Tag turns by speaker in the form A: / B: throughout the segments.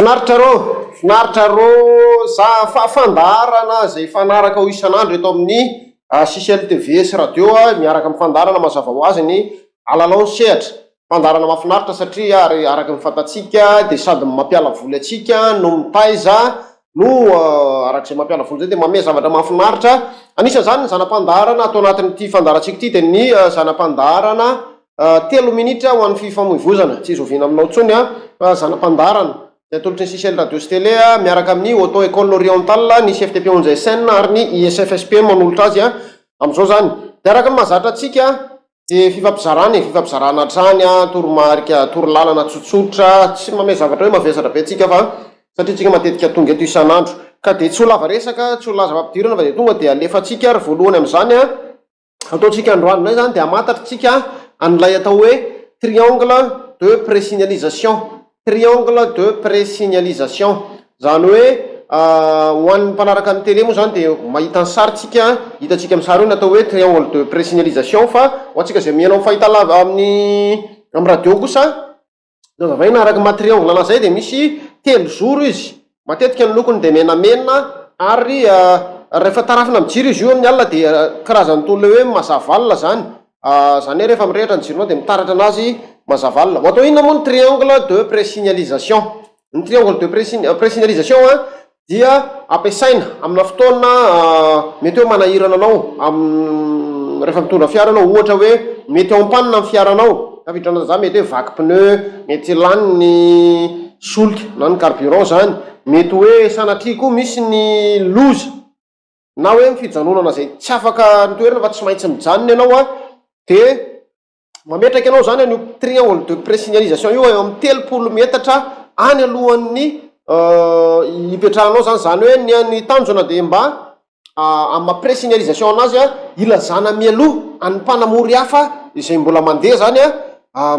A: Finaritra rô, finaritra rô, za fa fandaharana izay hifanaraka ho isan'andro eto amin'ny Sicel TV sy Radio miaraka amin'ny fandaharana mazava ho azy ny Alalao ny sehatra. Fandaharana mahafinaritra satria ary araka ny fantatsika dia sady mampiala voly antsika no mitaiza no araka izay mampiala voly izay dia manome zavatra mahafinaritra. Anisan'izany ny zana-pandaharana ato anatin'ity fandaharantsika ity dia ny zana-pandaharana Telo minitra ho an'ny fifamoivozana, tsy zoviana aminao intsony fa zana-pandaharana, izay atolotry ny Sicel Radio sy Télé miaraka amin'ny Auto Ecole Orientale, ny CFTP Onja SN ary ny ISFSP manolotra azy amin'izao izany. Dia araka ny mahazatra antsika dia fifampizarana e, fifampizarana hatrany, toromarika, torolalana tsotsotra, tsy manome zavatra hoe mavesatra be antsika fa satria tsika matetika tonga eto isan'andro. Ka dia tsy ho lava resaka, tsy ho laza fampidirana fa dia tonga dia alefantsika ary voalohany amin'izany. Ataontsika androany indray izany dia hamantatritsika an'ilay atao hoe triangle de présignalisation, triangle de présignalisation. Izany hoe ho an'ny mpanaraka ny télé moa izany dia mahita ny sary tsika, hitantsika amin'ny sary io ny atao hoe triangle de présignalisation fa ho antsika izay mihaino amin'ny fahitalavitra amin'ny amin'ny radio kosa Nazavaina araka ny maha triangle anazy zay dia misy telozoro izy, matetika ny lokony dia menamena ary rehefa tarafina amin'ny jiro izy io amin'ny alina dia karazany toy ilay hoe mazava alina zany, zany hoe rehefa mirehitra ny jironao dia mitaratra anazy mazava alina. Ho atao inona moa ny triangle de présignalisation? Ny triangle de présignalisation dia ampiasaina amina fotoana mety hoe manahirana anao am rehefa mitondra fiara ianao, ohatra hoe mety en panne ny fiaranao, tafiditra anatin'izany mety hoe vaky pneu, mety lany ny solika na ny carburant zany, mety hoe sanatria koa misy ny loza na hoe ny fijanonana izay tsy afaka ny toerana fa tsy maintsy mijanona ianao an, de Mametraka ianao izany an'io triangle de présignalisation io eo amin'ny 30 metatra any alohan'ny hipetrahanao izany, izany hoe ny ny tanjona dia mba amin'ny maha présignalisation anazy an, ilazana mialoha an'ny mpanamory hafa izay mbola mandeha izany an,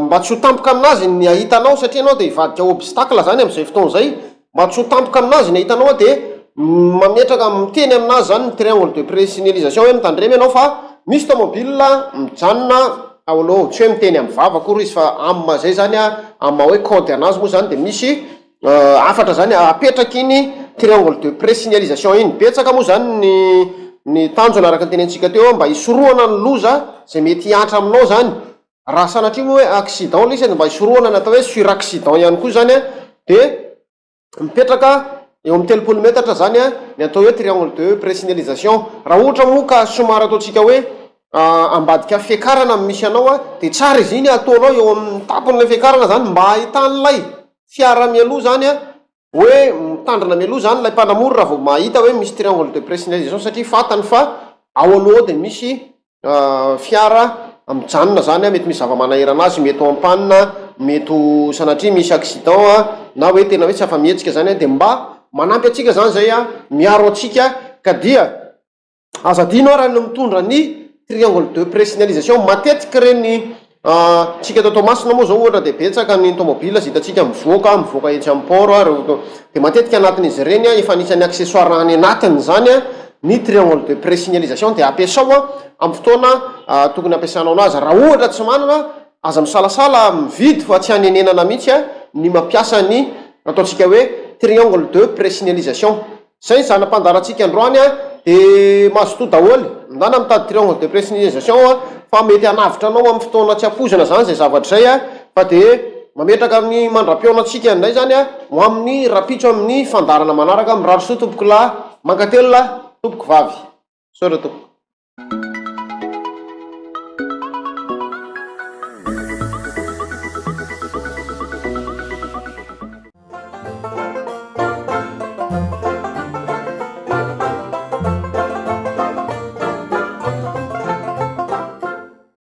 A: mba tsy ho tampoka aminazy ny hahita anao satria ianao dia hivadika obstacle izany amin'izay fotoana izay, Mba tsy ho tampoka aminazy ny ahita anao dia mametraka miteny aminazy zany ny triangle de présignalisation hoe mitandrema ianao fa misy tomobile mijanona ao aloha ao, tsy hoe miteny amin'ny vava akory izy fa amin'ny maha zay zany amin'ny maha hoe code anazy moa zany dia misy hafatra zany apetraka iny triangle de présignalisation iny. Betsaka moa zany ny ny tanjona araka ny tenentsika teo mba hisorohana ny loza zay mety hihatra aminao zany. Raha sanatria moa hoe accident ilay izy dia mba hisorohana ny atao hoe suraccident ihany koa izany an, dia mipetraka eo amin'ny 30 metatra izany an ny atao hoe triangle de présignalisation. Raha ohatra moa ka somary ataontsika hoe ambadika fiakarana no misy anao an, dia tsara izy iny ataonao eo amin'ny tampon'ilay fiakarana izany mba ahitan'ilay fiara mialoha izany an, hoe mitandrina mialoha izany ilay mpanamory raha vao mahita hoe misy triangle de présignalisation satria fantany fa ao aloha ao dia misy fiara mijanona izany, mety misy zava-manahirana azy, mety ho en panne, mety ho sanatria misy accident na hoe tena hoe tsy afa-mihetsika izany dia mba manampy antsika izany izay miaro antsika ka dia Aza adino ary ny mitondra ny triangle de présignalisation, matetika ireny tsika eto Toamasina moa zao ohatra dia betsaka ny tomobile izay hitantsika mivoaka, mivoaka etsy amin'ny port ary dia matetika anatin'izy ireny efa anisan'ny accessoire any anatiny izany ny triangle de présignalisation dia ampiasao amin'ny fotoana tokony ampiasanao anazy, raha ohatra tsy manana aza misalasala mividy fa tsy hanenenana mihitsy ny mampiasa ny ataontsika hoe triangle de présignalisation. Zay ny zana-pandaharantsika androany a, de mazotoa daholo, ndana mitady triangle de présignalisation a, fa mety hanavotra anao amin'ny fotoana tsy ampoizina zany zay zavatra zay a, fa de mametraka ny mandra-pihaona antsika indray zany a, ho amin'ny rahampitso amin'ny fandaharana manaraka, mirary soa tompoko lahy, mankatelina tompoko vavy, misaotra tompoko.